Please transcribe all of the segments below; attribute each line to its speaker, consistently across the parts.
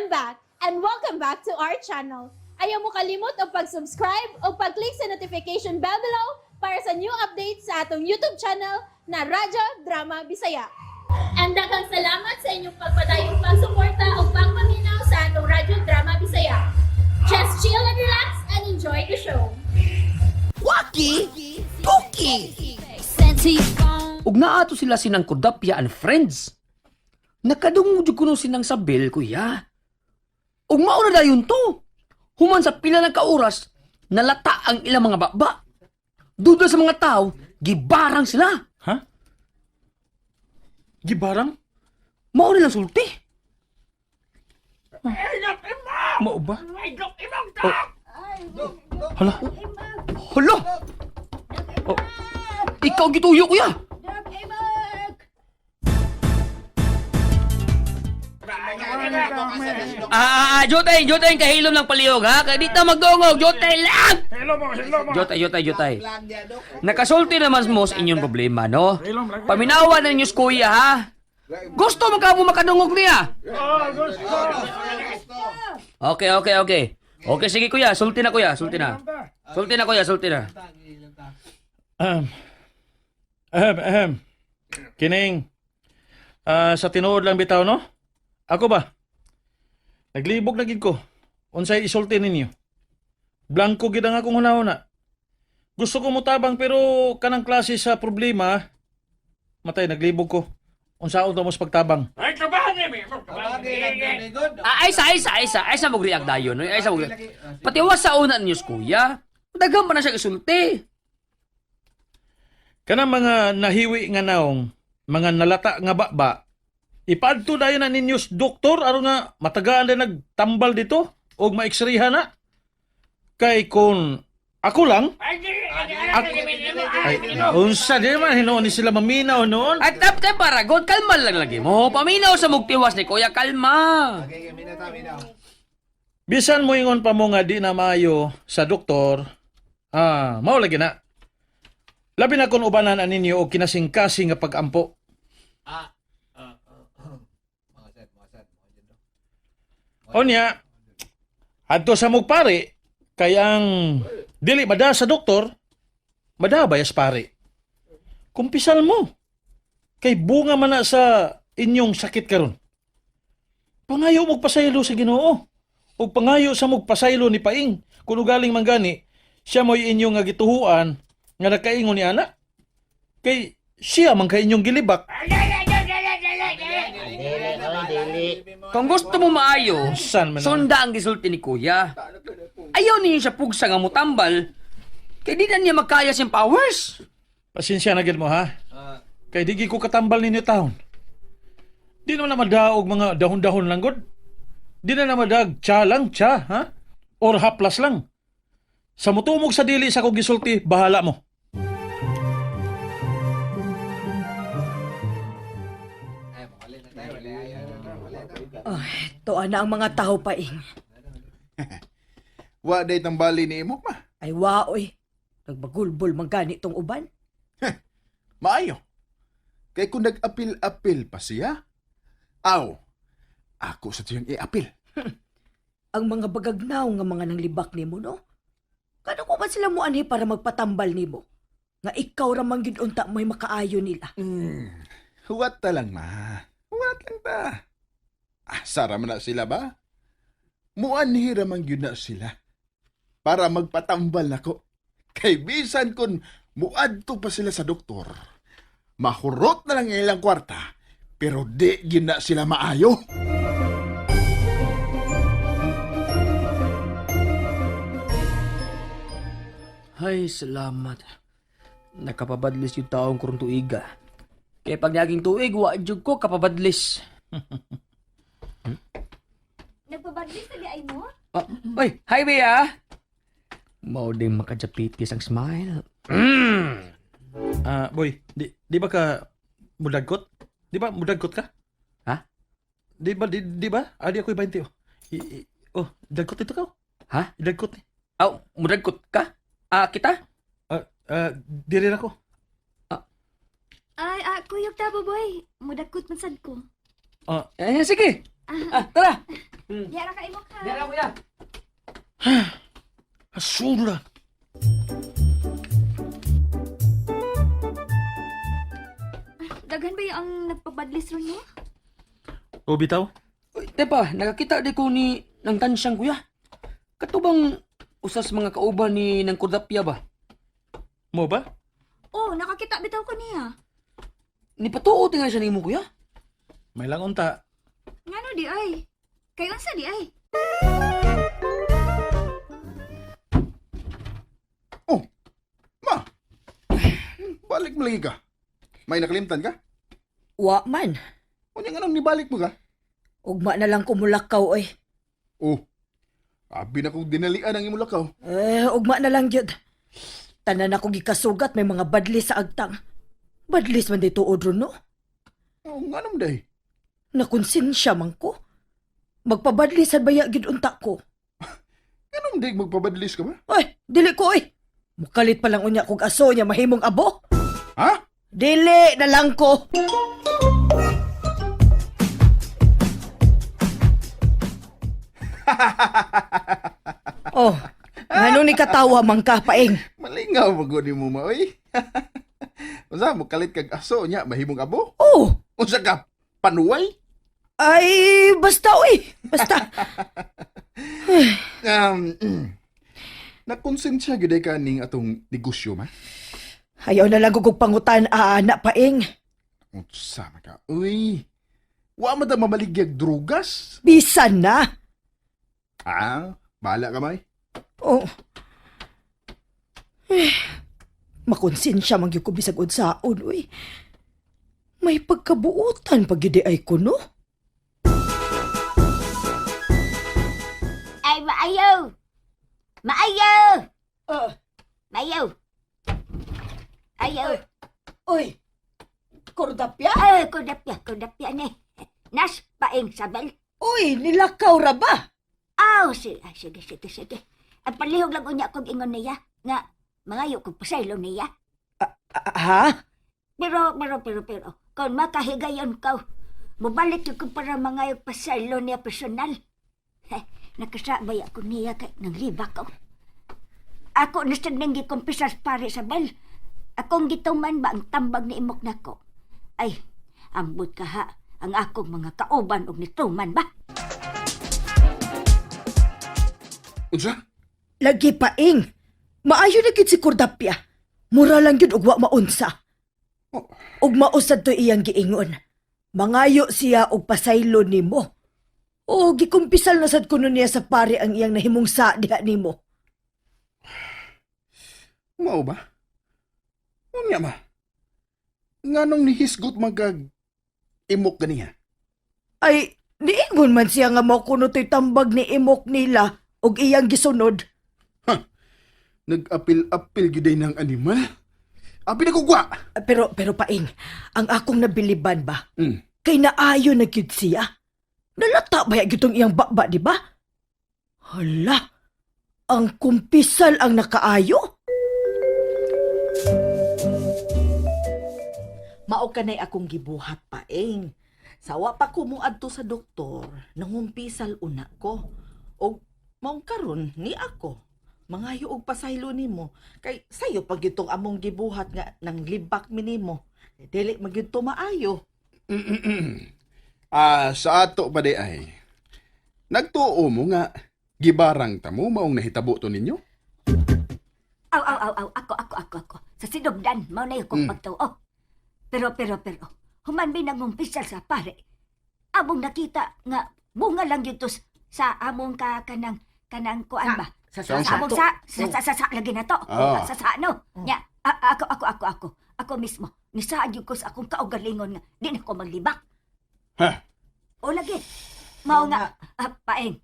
Speaker 1: I'm back and welcome back to our channel. Ayaw mo kalimot og pag-subscribe o pag-click sa notification bell below para sa new updates sa atong YouTube channel na Radyo Drama Bisaya. And daghang salamat sa inyong pagpadayong pagsuporta o pagpaminaw sa atong Radyo Drama Bisaya. Just chill and relax and enjoy the show.
Speaker 2: Waki! Tuki!
Speaker 3: Ug naa to sila sinang Kudapya and friends. Nakadungog jud kuno sinang Sabel, kuya. Ug mao na dayon to. Human sa pila ng kaoras, nalata ang ilang mga baba. Duda sa mga tao, gibarang sila.
Speaker 4: Ha? Gibarang?
Speaker 3: Mao na lang sulti.
Speaker 4: Mao ba? Oh. Hala,
Speaker 3: Hala! Oh, ikaw gituyo, kuya. Ah, ah, Jotay, Jotay, kahilom lang palihog, ha? Kaya di ta magdungog, Jotay lang! Jotay, Jotay, Jotay. Nakasulti naman mo sa inyong problema, no? Paminawa na ninyo sa kuya, ha? Gusto mo ka mo makadungog niya? Okay, okay, okay. Okay, sige kuya, sulti na kuya, sulti na. Sulti na kuya, sulti na.
Speaker 4: Ahem. Ahem, ahem. Kining. Ah, sa tinuod lang bitaw, no? Ako ba? Naglibog na gid ko. Unsay isulti ninyo? Blanko gid ang akong hunahuna. Gusto ko mutabang pero kanang klase sa problema, matay naglibog ko. Unsaon ta mo sa pagtabang?
Speaker 3: Ah, ay sa, ay sa, ay sa, ay sa mag-react dayon. No? Ay sa mag. Patiwas sa una ninyo kuya. Daghan pa na siya isulti.
Speaker 4: Kanang mga nahiwi nga naong, mga nalata nga baba, ipaadto dayon na ninyo sa doktor aron nga matagaan na nagtambal dito og ma-x-rayhan na. Kay kung ako lang, ako, ay, unsa di man hinuon ni sila maminaw noon.
Speaker 3: At tap tap paragon, kalma lang lagi mo. Paminaw sa mugtiwas ni kuya, kalma.
Speaker 4: Bisan mo ingon pa mo nga di na maayo sa doktor, ah, mao lagi na. Labi na kung ubanan ninyo og kinasingkasing nga pag-ampo. Onya, adto sa mugpari, kay ang dili mada sa doktor, mada bayas pare. Kumpisal mo. Kay bunga man na sa inyong sakit karon. Pangayo magpasaylo sa Ginoo. Ug pangayo sa mugpasaylo ni Paing. Kung ugaling manggani, siya mo'y inyong nga gituhuan nga nakaingon ni ana. Kay siya man kay inyong gilibak.
Speaker 3: Kung gusto mo maayo,
Speaker 4: San man
Speaker 3: sunda ang gisulti ni kuya. Ayaw ninyo siya pugsa nga mutambal, kay di na niya makaya siyang powers.
Speaker 4: Pasensya na gid mo ha. Kay di gid ko katambal ninyo taon. Di naman na madaog mga dahon-dahon lang gud. Di na na madag tsa lang tsa ha. Or haplas lang. Sa mutumog sa dili sa kong gisulti, bahala mo.
Speaker 5: Ay, tuwa na ang mga tao paing.
Speaker 6: Wa day tambali ni imo ma.
Speaker 5: Ay waoy, nagbagulbol man gani tong uban.
Speaker 6: Maayo. Kay kung nag-apil-apil pa siya, aw, ako sa tiyang i-apil.
Speaker 5: Ang mga bagagnaw nga mga nanglibak nimo no. Kano ko man sila muanhi para magpatambal nimo? Nga ikaw ra man gyud unta mo'y makaayo nila.
Speaker 6: Huwat ta lang ma. Huwat lang ta. Ah, sara man na sila ba? Muanhi ra man gyud na sila. Para magpatambal nako. Kay bisan kun muadto pa sila sa doktor. Mahurot na lang ang ilang kwarta, pero di gyud na sila maayo.
Speaker 3: Ay, salamat. Nakapabadlis yung taong kurong tuiga. Kaya pag naging tuig, wa jud ko kapabadlis.
Speaker 1: Nagpabaglis na di ay mo?
Speaker 3: Ah, oy, hi Bea! Mao din makajapitis ang smile.
Speaker 4: Ah, boy, di ba ka mudagkot? Di ba mudagkot ka?
Speaker 3: Ha?
Speaker 4: Di ba di ba? Ah, di ako 20 oh. Oh, dagkot ito ka. Oh.
Speaker 3: Ha?
Speaker 4: Dagkot ni.
Speaker 3: Aw, mudagkot ka? Ah, kita?
Speaker 4: Ah, ah, diri na ko.
Speaker 7: Ay, ah, kuyog ta, boy. Mudakot man sad ko.
Speaker 3: Eh, sige. Ah, tara.
Speaker 7: Diha ra ka imok ha.
Speaker 3: Diha ra kuya.
Speaker 4: Asula.
Speaker 7: Daghan ba yung ang nagpabadlis ron no?
Speaker 4: O bitaw?
Speaker 3: Uy, tepa, nakakita di ko ni ng tansyang kuya. Katubang usas mga kauban ni ng kordapya ba?
Speaker 4: Mo ba?
Speaker 7: Oh, nakakita bitaw ko niya.
Speaker 3: Ni patuo tingali siya nimo kuya.
Speaker 4: May lang unta.
Speaker 7: Ngano di ay? Kay unsa di ay?
Speaker 6: Oh, ma. Balik mo lagi ka. May nakalimtan ka?
Speaker 5: Wa man.
Speaker 6: Unya nga nang nibalik mo ka?
Speaker 5: Ugma na lang kumulakaw oy.
Speaker 6: Oh, abi na kong dinalian ang imong lakaw.
Speaker 5: Eh, ugma na lang gyud. Tanan ako gikasugat may mga badlis sa agtang. Badlis man dito ron no?
Speaker 6: Oh, nga naman day.
Speaker 5: Nakonsensya man ko. Magpabadlis sa baya gyud unta ko.
Speaker 6: Nga naman day, magpabadlis ka ba?
Speaker 5: Oy, dili ko oy. Mukalit pa lang unya kog aso niya mahimong abo.
Speaker 6: Ha?
Speaker 5: Dili na lang ko. Oh, ngano ni katawa man ka paeng?
Speaker 6: Malingaw ba gud mo ma, oy? Unsa mo kalit kag aso nya mahimong abo?
Speaker 5: Oh,
Speaker 6: Unsa ka panuway?
Speaker 5: ay basta oy, basta.
Speaker 6: Nakonsensya gyud ka ning atong negosyo ma.
Speaker 5: Ayaw na lang kog pangutan ana paeng.
Speaker 6: Unsa man ka? Uy. Wa man ta mamaligyag drugas?
Speaker 5: Bisan na.
Speaker 6: Ah, bahala ka may.
Speaker 5: Oh. Eh, makonsensya man gyud ko bisag unsaon oy. May pagkabuotan pag gyud ay ko no.
Speaker 8: Ay, maayo! Maayo!
Speaker 5: Ah.
Speaker 8: Maayo! Ayaw!
Speaker 5: Oy. Kordapya?
Speaker 8: Ay, kudapya, kudapya ni. Nas, paing sabel.
Speaker 5: Uy, nilakaw ra ba?
Speaker 8: Aw, sige, sige, sige, sige. Ang palihog lang unya kong ingon niya, nga, mangayo kong pasaylo niya.
Speaker 5: Ah, ha?
Speaker 8: Pero, pero, pero, pero, kung makahigayon ka, mubalik yung ko para mangayo pasaylo niya personal. Heh, nakasabay ako niya kay nangliba ko. Ako na sa nang gikumpisas pare sa bal. Akong gituman ba ang tambag ni imok nako? Ay, ambot ka ha, ang akong mga kauban og nituman ba?
Speaker 6: Unsa?
Speaker 5: Lagi paing. Maayo na gid si Kordapya. Mura lang gyud og wa maunsa.
Speaker 6: Oh.
Speaker 5: Ug mausad to iyang giingon. Mangayo siya og pasaylo nimo. O gikumpisal na sad kuno niya sa pare ang iyang nahimong sa diha nimo.
Speaker 6: Mao ba? Unya ma. Nganong nihisgot magag imok ganiha?
Speaker 5: Ay, niingon man siya nga mao kuno to'y tambag ni imok nila og iyang gisunod.
Speaker 6: Nag-apil-apil gyud ng animal. Abi na kugwa.
Speaker 5: Pero pero paing, ang akong nabiliban ba?
Speaker 6: Mm.
Speaker 5: Kay naayo na gyud siya. Nalata ba gyud tong iyang baba, di ba? Hala, ang kumpisal ang nakaayo.
Speaker 2: Mao kanay akong gibuhat paeng. Sawa pa ko moadto sa doktor, nangumpisal una ko. Og maong karon ni ako. Mangayo og pasaylo nimo kay sayo pag gitong among gibuhat nga nang libak mi nimo. Dili man gyud to maayo.
Speaker 6: Ah, sa ato pa di ay. Nagtuo mo nga gibarang ta mo maong nahitabo to ninyo?
Speaker 8: Aw, aw, aw, aw, ako, ako, ako, ako. Sa sinugdan, mao na yung kong pagtuo. Pero, pero, pero, human may nangumpisal sa pare. Among nakita nga, bunga lang yun to sa among ka, kanang, kanang kuan ba?
Speaker 2: Sa
Speaker 6: Sa-
Speaker 8: Sa among sa, sa, sa, sa, sa, lagi na to.
Speaker 6: Ah.
Speaker 8: Sa, sa, no. Nya, ako, ako, ako, ako. Ako mismo, nisaad yun ko sa akong kaugalingon nga, di na ko maglibak.
Speaker 6: Ha?
Speaker 8: O lagi, mao nga, paeng,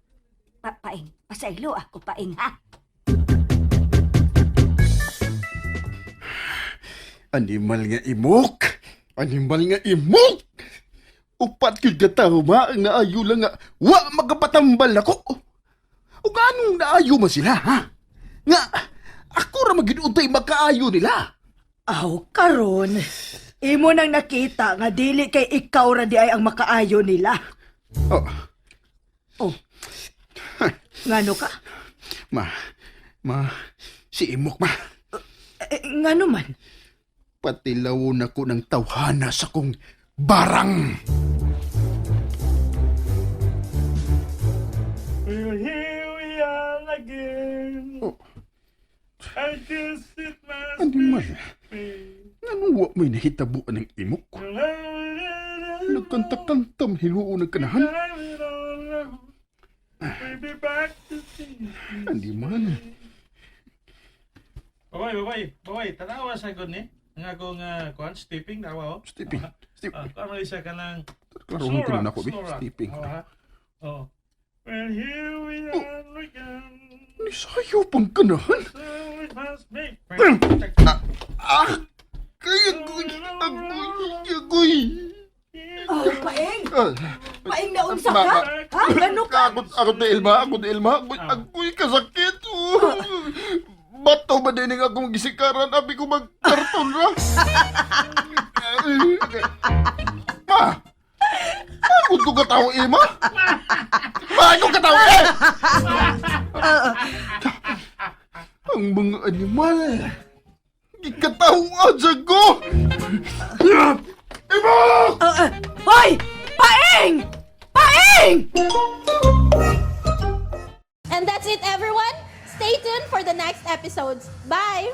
Speaker 8: paeng, pasaylo ako, paeng, ha?
Speaker 6: Animal nga imok! Animal nga imok! Upat gyud ka tawo ba ang naayo lang nga wa magapatambal nako. Ug anong naayo man sila ha? Nga ako ra magid-untay makaayo nila.
Speaker 5: Aw, karon. Imo nang nakita nga dili kay ikaw ra di ay ang makaayo nila.
Speaker 6: Oh.
Speaker 5: Oh. Ngano ka?
Speaker 6: Ma, ma, si Imok ma.
Speaker 5: Eh, ngano man?
Speaker 6: Patilawon ako ng tawhana sa kong barang.
Speaker 4: Well, here we are again.
Speaker 6: Oh.
Speaker 4: I guess it must
Speaker 6: Ano man? Anong wa may nahitabuan ng imok? Nagkanta-kanta hiluon ng kanahan. Hindi man.
Speaker 4: Babay, babay, babay. Tanawa sa gud ni. Ang akong kuan, stepping, nawa oh.
Speaker 6: Stepping. Step.
Speaker 4: Ah, kuan man isa ka ng
Speaker 6: Klarohon ko na ako, bi.
Speaker 4: slow rock.
Speaker 6: Stepping.
Speaker 4: Oh, ha? Oh. Well, here we are again.
Speaker 6: Nisayo pang kanahan.
Speaker 4: So it must be.
Speaker 6: Ah! Kaya agoy! Agoy! Agoy!
Speaker 5: Oh, Paeng!
Speaker 6: Ah,
Speaker 5: Paeng naunsa
Speaker 6: Ma-
Speaker 5: ka?
Speaker 6: ma-
Speaker 5: Ha? Ngano ka?
Speaker 6: Ako, ako di Ilma, ako di Ilma, agoy, agoy kasakit. Oh. Bato ba din ang akong gisikaran? Abi ko magkarton ra. Ma! Bago ko katawo, Ilma? Bago katawo, eh! Ang mga animal, gikatawa sa ko! Imok!
Speaker 5: Ah, ah. Hoy! Paeng! Paeng!
Speaker 1: And that's it, everyone. Stay tuned for the next episodes. Bye!